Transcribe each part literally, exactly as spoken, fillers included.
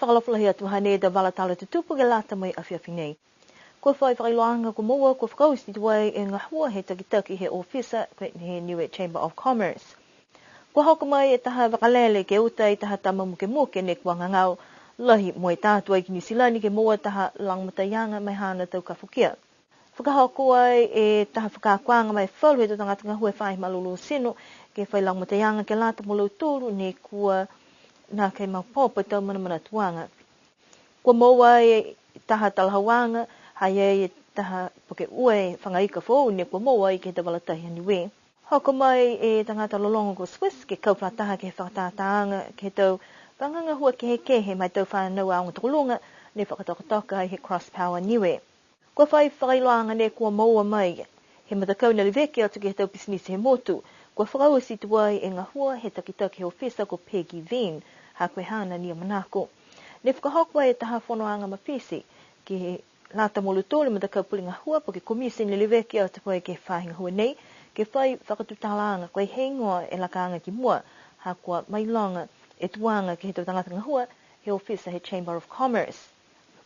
Fakaalofa lahi atu, hanei e tau vala tala tutupu ke lata mo e afiafi nei. Kua fai fakailoaaga kua moua kua fakaoti tuai e gahua he takitaki he ofisa ko e he Niue Chamber of Commerce. Kua hoko mai e taha vakalele ke uta e taha tama mukemuke ne kua gagao lahi mo e tā atu ai ki Niu Silani ke moua taha lagomataiaga ma e haana tau kafokia. Fakahoko ai e taha fakaakoaga ma e falu he tau tagata gahua he faahi malolō tino ke fai lagomataiaga ke lata mo lautolu ne kua nākai maopoopo e tau manamanatuaga. Kua moua e taha talahauaga, ha i ai e taha po ke ua e faga ika foou ne kua moua ai ke he tau vala tahi a Niue. Hoko mai e tagata lologo ko Swiss ke kau fakalataha ke he fakatātāaga ke he tau faga gahua kehekehe ma e tau fānau aoga tokoluga ne fakatokatoka ai he Cross Power Niue. Kua fai fakailoaaga ne kua moua mai he matakau ne leveki atu ke he tau pisinisi he motu, kua fakaoti tuai e gahua he takitaki he ofisa ko Peggy Veen, ha ko e haana ni a manako. Ne fakahoko e taha fonoaga mafiti ke lata mo lautolu e matakau pule gahua po ke komiti ne leveki atu ai ke he faahi gahua nei, ke fai fakatutalaaga ko e heigoa e lakaaga ki mua, ha kua mailoga e tuaga ke he tau tagata gahua he ofisa he Chamber of Commerce.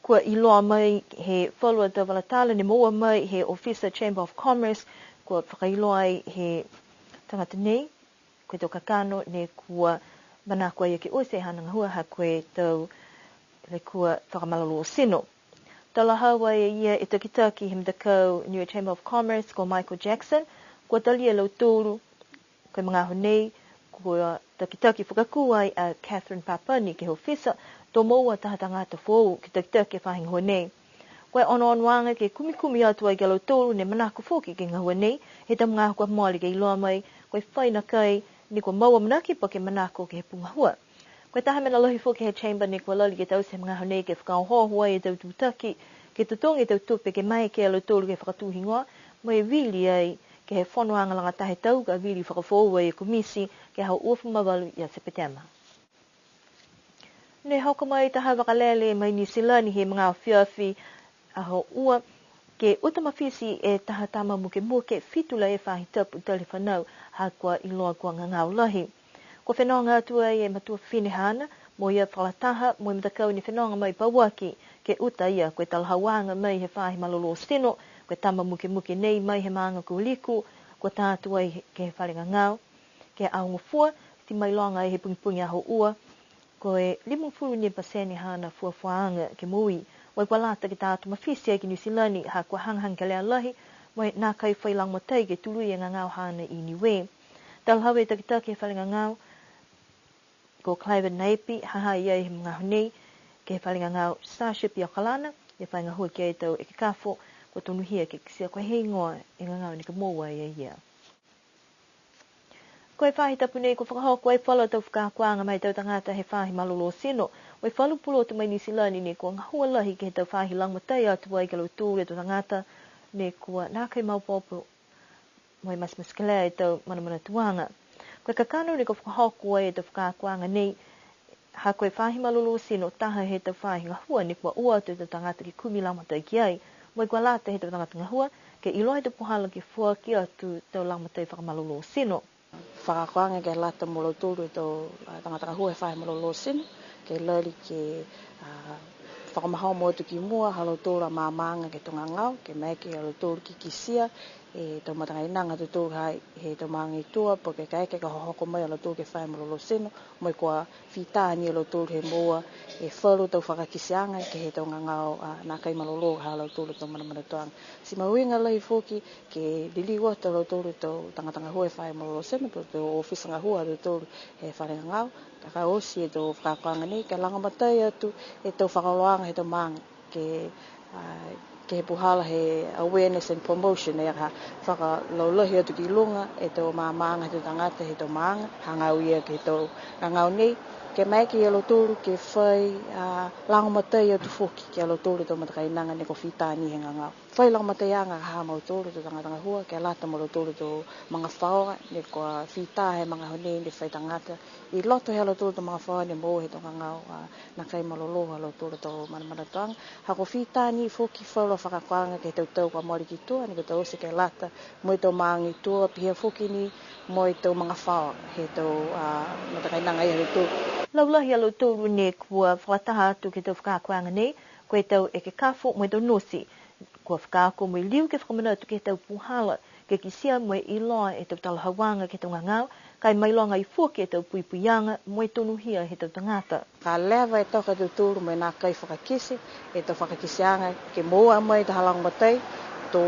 Kua iloa mai he falu a tau vala tala ne moua mai he ofisa Chamber of Commerce, kua fakailoa ai he tagata nei, ko e tau kakano ne kua manako ai ke oti e haana gahua ha ko e tau lekua fakamalolō tino. Talahau ai e ia e takitaki he matakau Niue Chamber of Commerce ko Michael Jackson, kua talia e lautolu ko e magaaho nei, kua takitaki fakakū ai a Catherine Papani ke he ofisa, to moua taha tagata foou ke takitaki e faahi gahua nei. Ko e onoonoaga ke kumikumi atu ai ki a lautolu ne manako foki ke he gahua nei, he tau magaaho kua mole ke iloa mai, ko e fai nakai ni kua mau amanaki po ke manako ke he pū gahua. Ko e taha mena lahi foki he Chamber ne kua lali ke taute he magaaho nei ke fakaohooho ai e tau tūtaki, ke totogi e tau tupe ke maeke a lautolu ke fakatū higoa, mo e vili ai ke he fonoaga lagataha he tau ka vili fakafoou ai e komiti ke he aho uafulu ma valu ia Sepetema. Ne hoko mai taha vakalele mai Niu Silani he magaaho afiafi Aho Ua, ke uta mafiti e taha tama mukemuke fitu la e faahi tapu tali fanau, ha kua iloa kua gagao lahi. Kua fenoga atu ai e matua fifine haana, mo ia fakalataha, mo e matakau ne fenoga mai pauaki, ke uta ia, ko e talahauaga mai he faahi malolō tino, ko e tama mukemuke nei mai he maaga ko Liku, kua tā atu ai ke he fale gagao, ke he Aho Gofua, ti mailoga ai he pogipogi Aho Ua, ko e limagofulu ni e pasene haana fuafuaaga ke moui. Mo e kua lata ke tā atu mafiti ai ki Niu Silani, ha kua hagahaga kelea lahi, mo e nākai fai lagomatai ke tului e gagao haana i Niue. Talahau e takitaki he fale gagao, ko Cliven Naepi, ha ha i ai he magaaho nei, ke he fale gagao Starship i Okalana, e fai gahua ki ai e tau ekekafo, kua tonuhia ke kitia ko e heigoa e gagao ne kua moua ai e ia. Ko e faahi tapu nei kua fakahoko ai falu a tau fakaakoaga ma e tau tagata he faahi malolō tino, mo e falu pulotu mai Niu Silani ne kua gahua lahi ke he tau faahi lagomatai atu ai ki a lautolu e tau tagata ne kua nākai maopoopo mo e matematekelea e tau manamanatuaga. Ko e kakano ne kua fakahoko ai e tau fakaakoaga nei, ha ko e faahi malolō tino taha he tau faahi gahua ne kua o atu e tau tagata ke kumi lagomatai ki ai. Mo e kua lata he tau tagata gahua, ke iloa e tau puhala ke foaki atu tau lagomatai fakamalolō tino. Fakaakoaga ke lata mo lautolu e tau, a, tagata gahua he faahi malolō tino, ke lali ke, a, fakamahomo atu ki mua ha lautolu a maamaaga ke he tau gagao, ke maeke ia lautolu ke kitia e tau matakainaga ha tautolu ha he tau maaga i tua, po ke kaeke ka hohoko mai a lautolu ke he faahi malolō tino, mo e kua fita ni a lautolu he moua e falu tau fakakiteaga ke he tau gagao, a, nākai malolō ha lautolu tau manamanatuaga. Ti mahuiga lahi foki ke liliu atu a lautolu tau tagata gahua he faahi malolō tino, po ke tau ofisa gahua ha lautolu he fale gagao, ka ka oti e tau fakaakoaga nei, ke lagomatai atu e tau fakaholoaga he tau maaga, ke, a, ke he puhala he awareness and promotion, e ka fakalaulahi atu ki luga e tau maamaaga he tau tagata he tau maaga, hagaao ia ke he tau gagao nei, ke maeke ia lautolu ke fai, a, lagomatai atu foki ki a lautolu tau matakainaga ne kua fita ni he gagao. Fai lagomataiaga ha mautolu tau tagata gahua, ke lata mo lautolu tau magafaoa, ne kua fita he magaaho nei ne fai tagata i loto he ha lautolu tau magafaoa ne moua he tau gagao, a, nākai malolō ha lautolu tau manamanatuaga. Ha kua fita ni foki falu a fakaakoaga ke he tau tau kua mole ki tua, ne kua taute ke lata mo e tau maaga i tua, pihia foki ni mo e tau magafaoa he tau, a, matakainaga ia ha lautolu. Laulahi a lautolu ne kua fakataha atu ke he tau fakaakoaga nei, ko e tau ekekafo mo e tau nosi. Kua fakaako mo e liu ke fakamanatu ke he tau puhala, ke kitia mo e iloa e tau talahauaga ke he tau gagao, ka e mailoga ai foki e tau puipuiaga mo e tonuhia he tau tagata. Ka leva e toka e tautolu mo e nākai fakakite e tau fakakiteaga ke moua mai e taha lagomatai, to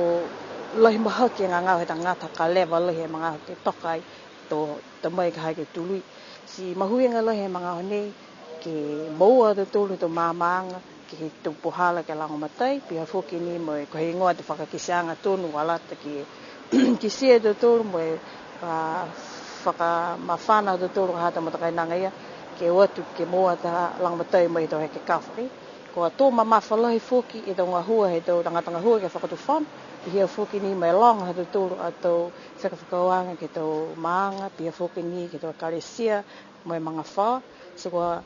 lahi mahaki e gagao he tagata ka leva lahi e magaaho ke toka ai, to ta mai ka ha ke tului. Ti mahuiga lahi he magaaho nei ke moua e tautolu e tau maamaaga ke he tau puhala ke lagomatai, pihia foki ni mo e ko e heigoa e fakakiteaga tonu kua lata ke kitia e tautolu mo e, a, fakamafana e tautolu ha tau matakainaga ia ke o atu ke moua e taha lagomatai mai he tau ekekafo. Kua tō mamafa lahi foki e tau gahua he tau tagata gahua ke he fakatufono, pihia foki ni mo e loga ha tautolu a tau fakafekauaga ke he tau maaga, pihia foki ni ke he tau ekalesia mo e magafaoa. Ti kua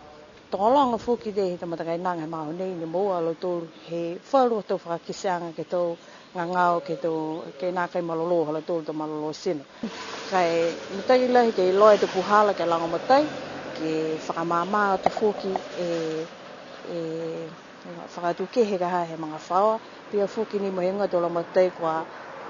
tokologa foki he tau matakainaga he magaaho nei ne moua a lautolu he falu a tau fakakiteaga ke he tau gagao ke he tau, ke nākai malolō ha lautolu tau malolō tino. Ka e mitaki lahi ke iloa e tau puhala ke lagomatai, ke fakamaama atu foki e, e fakatuke he kaha he magafaoa, pihia foki ni mo e heigoa e tau lagomatai kua,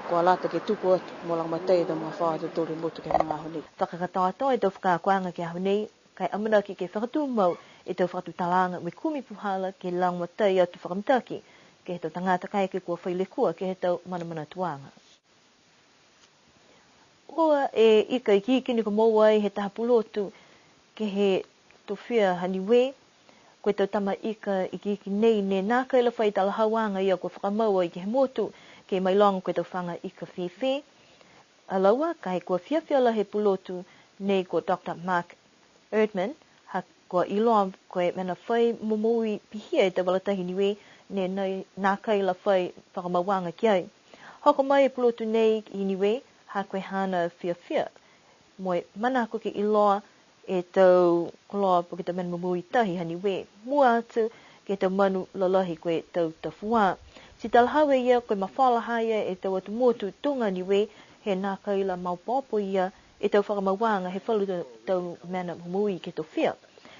kua lata ke tuku atu mo lagomatai e tau magafaoa ha tautolu he motu ke he magaaho nei. Fakakatoatoa e tau fakaakoaga ke he aho nei, ka e amanaki ke fakatumau e tau fakatutalaaga mo e kumi puhala ke lagomatai atu fakamitaki ke he tau tagata kaeke kua fai lekua ke he tau manamanatuaga. Ua e ika ikiiki ne kua moua ai he taha pulotu ke he tofia ha Niue. Ko e tau tama ika ikiiki nei ne nākai la fai talahauaga ia kua fakamau ai ke he motu, ke mailoga ko e tau faga ika fēfē a laua, ka e kua fiafia lahi e pulotu nei ko Doctor Mark Erdman, ha kua iloa ko e mena fai momoui pihia e tau vala tahi Niue ne nai, nākai la fai fakamauaga ki ai. Hoko mai e pulotu nei i Niue, ha ko e haana fiafia mo e manako ke iloa e tau koloa po ke tau mena momoui tahi ha Niue, mua atu ke he tau manu lalahi ko e tau tafuā. Ti talahau e ia ko e mafola ha ia e tau atu motu tuga Niue, he nākai la maopoopo ia e tau fakamauaga he falu tau, tau mena momoui ke he tofia.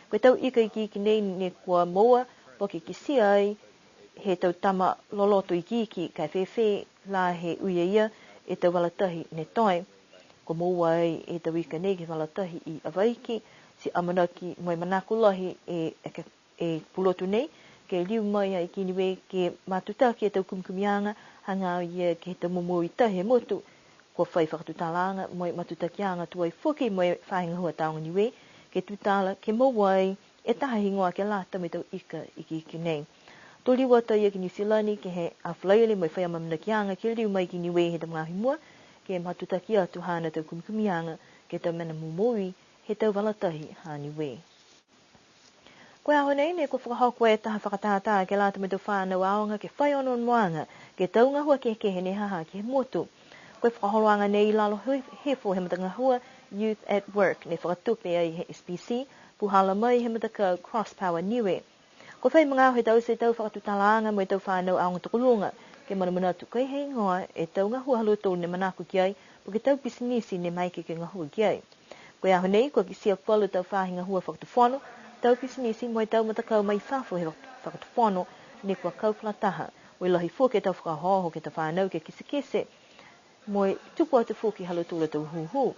Ko e tau ika ikiiki nei ne kua moua po ke kitia ai he tau tama loloto ikiiki, ka e fēfē la he ui e ia e tau vala tahi ne toe. Kua moua ai e tau ika nei ke he vala tahi i Avaiki, ti amanaki mo e manako lahi e, e, e pulotu nei ke liu mai ai ki Niue ke matutaki e tau kumikumiaga hagaao ia ke he tau momoui tahi he motu. Kua fai fakatutalaaga mo e matutakiaga tuai foki mo e Faahi Gahua Tāoga Niue ke tutala ke moua ai e taha higoa ke lata mo e tau ika ikiiki nei. To liu atu a ia ki Niu Silani ke he Aho Falaile mo e fai amaamanakiaga ke liu mai ki Niue he tau magaaho i mua, ke matutaki atu haana tau kumikumiaga ke he tau mena momoui he tau vala tahi ha Niue. Ko e aho nei ne kua fakahoko e taha fakatātā ke lata mo e tau fānau aoga ke fai onoonoaga ke he tau gahua kehekehe ne ha ha ke he motu. Ko e fakaholoaga nei i lalo he, hifo he matagahua Youth at Work ne fakatupe ai he S P C, puhala mai he matakau Cross Power Niue. Kua fai magaaho he taute e tau fakatutalaaga mo e tau fānau aoga tokoluga, ke manamanatu ko e heigoa e tau gahua ha lautolu ne manako ki ai, po ke tau pisinisi ne maeke ke gahua ki ai. Ko e aho nei, kua kitia falu tau faahi gahua fakatufono, tau pisinisi mo e tau matakau mai fafo he fakatufono, ne kua kau fakalataha. Mo e lahi foki e tau fakaohooho ke he tau fānau ke kitekite, mo e tuku atu foki ha lautolu a tau hūhū.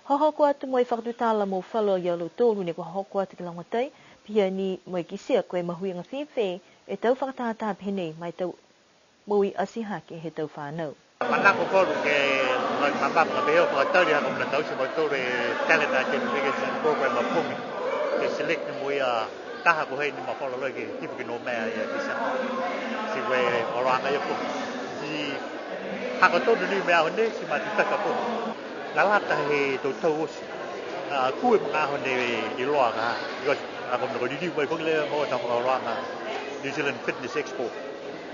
Hohoko atu mo e fakatutala mo falu ia lautolu ne kua hohoko atu ke lagomatai, pihia ni mo e kitia ko e mahuiga fēfē e tau fakatātā pehē nei ma e tau moui atihake he tau fānau. Manako falu ke, ma, ma, ma, ma, pehē o fakatali ha ko e mena taute e mautolu e talent identification program a pogi. Ke select ni mo ia taha ko hai ne mafola lahi ke hifo ki Noumea ia ke sa. Ti ko e fakaholoaga ia pogi. Ti ha ko e tonu ni mena aho nei ti matutaki a pogi. Ka lata he tau tau oti. A, kua magaaho ne iloa ka. Because a ko e mena ko e liliu mai foki leva mo e tau fakaholoaga New Zealand Fitness Expo.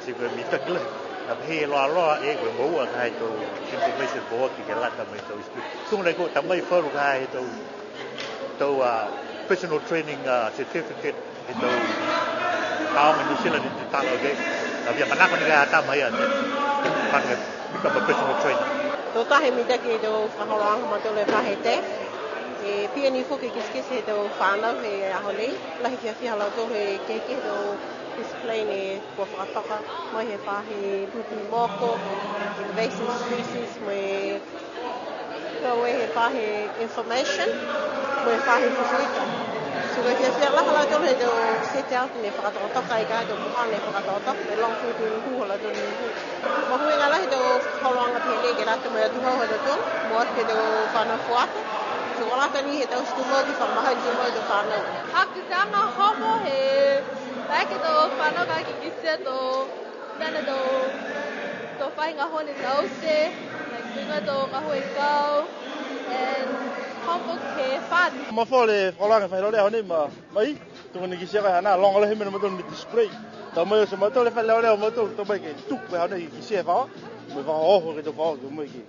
Ti ko e mitaki lahi. Ka pehē e loaloa e ko e moua ka e tau information mo aki ke lata mo e tau skill. Tuga nai ko e ta mai falu ka e tau, tau, a, personal training, a, certificate, e tau aoga New Zealand ne tutala, okay. Ka pihia manako ni ka e tama ia, ne, ke become a personal trainer. Tō tahi mitaki e tau fakaholoaga ha mautolu he faahi test. E pihia ni foki e kitekite he tau fānau he aho nei, lahi e fiafia ha lautolu he kehekehe e tau display ne kua fakatoka mai he faahi puipui moko, invasive species, mo e tau e he faahi information, mo e faahi fufuita. Ti ko e fiafia lahi ha lautolu he tau set out ne fakatokatoka ai ka e tau puhala ne fakatokatoka, mo e loga foki e tau hū ha lautolu ne hū. Mahuiga lahi e tau fakaholoaga pehē nei ke lata mo e atuhau ha tautolu, mua atu ke he tau fānau fuata. Ti ko e lata ni he tau tumau ke fakamahani tumau e tau fānau. Haaku ka homo he, pehē ke he tau fānau ka kitia e tau, mena tau, tau faahi gahua ne taute, like, tuga tau gahua e kau, and homo ke fun. Mafola e fakaholoaga faahi leoleo nei ma, mai, tuga ni kitia ka e ha nā, loga lahi e mena mautolu ne display. Tau mai oti a mautolu e faahi leoleo mautolu, tau mai ke tuku e ha nei ke kitia e faoa, mo e fakaohooho ke he tau faoa, tau mai ke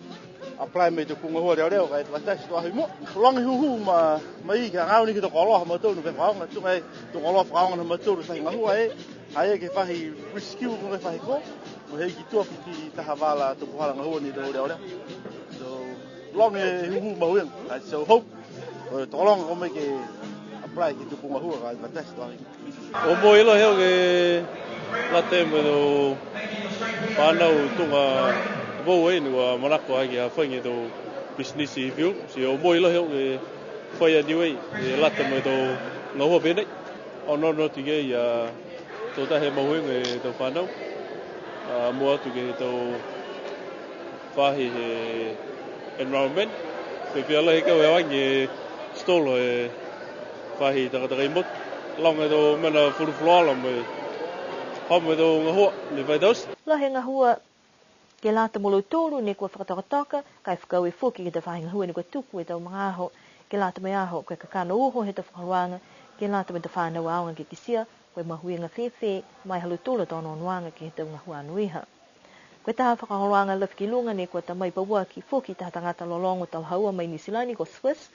apply mai e tau puhala gahua leoleo, ka e advertise tuai mo. Loga e hūhū ma, mai ke hagaao ni ke he tau koloa ha mautolu, ne fakaaoga, tuga e tau koloa fakaaoga ha mautolu, faahi gahua e, ha ia ke he faahi rescue, mo e faahi kō, mo e hiki tua foki taha vala tau puhala gahua ne tau leoleo. So, loga e hūhū mahuiga, I so hope, o tokologa ko e mai ke apply ke he tau puhala gahua, ka e advertise tuai. Omoi lahi au ke lata mo e tau fānau tuga vou ai ne kua manako ai ke hafagi e tau pisinisi i fiu. Ti omoi lahi au ke fai a Niue ke lata mo e tau gahua pehē nei. Onoono atu ki ai a tau taha he mahuiga he tau fānau. A, mua atu ke he tau faahi he environment. Fiafia lahi kau he o age e stall he faahi takatakai motu. Loga e tau mena fulufuluola mo e, homo e tau gahua ne fai taute. Lahi e gahua ke lata mo lautolu ne kua fakatokatoka, ka e fakaaue foki ke he tau faahi gahua ne kua tuku e tau magaaho ke lata mo e aho, ko e kakano uho he tau fakaholoaga ke lata mo e tau fānau aoga ke kitia ko e mahuiga fēfē mai ha lautolu a tau onoonoaga ke he tau gahua anoiha. Ko e taha fakaholoaga lafi ki luga nei, kua ta mai pauaki foki taha tagata lologo talahaua mai Niu Silani ko Swiss,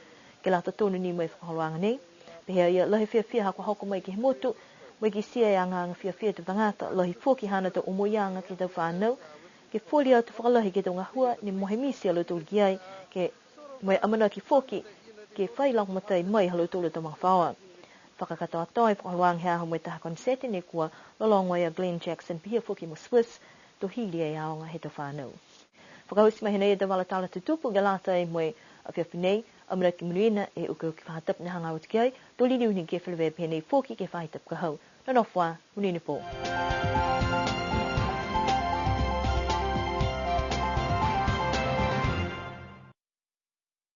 ke lata tonu ni mo e fakaholoaga nei. Pehē a ia, lahi e fiafia ha kua hoko mai ke he motu, mo e kitia e agaaga fiafia he tau tagata, lahi foki haana tau omoiaga ke he tau fānau, ke foli atu fakalahi ke he tau gahua ne mohe miti a lautolu ki ai, ke mo e amanaki foki ke fai lagomatai mai ha lautolu a tau magafaoa. Fakakatoatoa e fakaholoaga he aho mo e taha konisete ne kua lologo ai a Glenn Jackson, pihia foki mo Swiss, to hili e aoga he tau fānau. Fakaoti mai hanei e tau vala tala tutupu ke lata mo e afiafi nei, amanaki monuina e okioki faahi tapu ne hagaao atu ki ai, to liliu ni ke feleveia pehē nei foki ke he faahi tapu ka hau. Nonofo ā, monuina e pō.